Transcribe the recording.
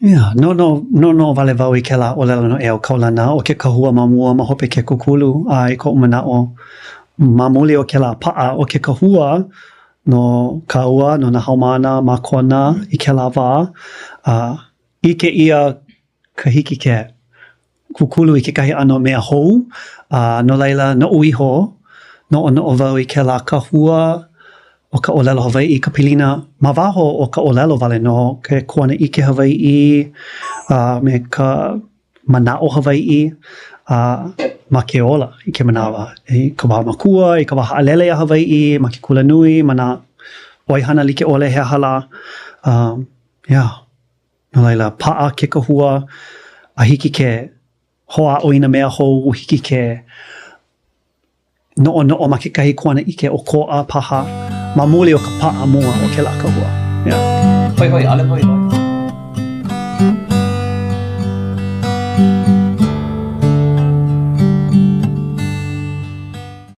Yeah, noʻonoʻo, noʻonoʻo wale wau i kēlā ʻōlelo noʻeau kaulana ʻo ke kahua ma mua ma hope ke kūkulu, a i koʻu manaʻo, ma muli o kēlā paʻa o ke kahua no kāua, no nā haumāna ma Kona i kēlā wā, a ʻike ʻia ka hiki ke kūkulu i kekahi ʻano mea hou, a no laila, noʻu iho, noʻonoʻo wau i kēlā kahua o ka ʻōlelo Hawaiʻi, ka pilina ma waho o ka ʻōlelo wale nō, ke kuanaʻike Hawaiʻi, a me ka manaʻo Hawaiʻi, a ma ke ola i ke manawa, i ka wā makua, i ka wā haʻalele iā Hawaiʻi, ma ke kulanui, ma nā ʻoihana like ʻole he aha lā. Um, yeah. No laila, paʻa ke kahua a hiki ke hoʻāʻo i nā mea hou, hiki ke noʻonoʻo ma kekahi kuanaʻike ʻokoʻa paha ma muli o ka paʻa mua o kēlā kahua. Yeah. Hoihoi, ʻaʻole hoihoi.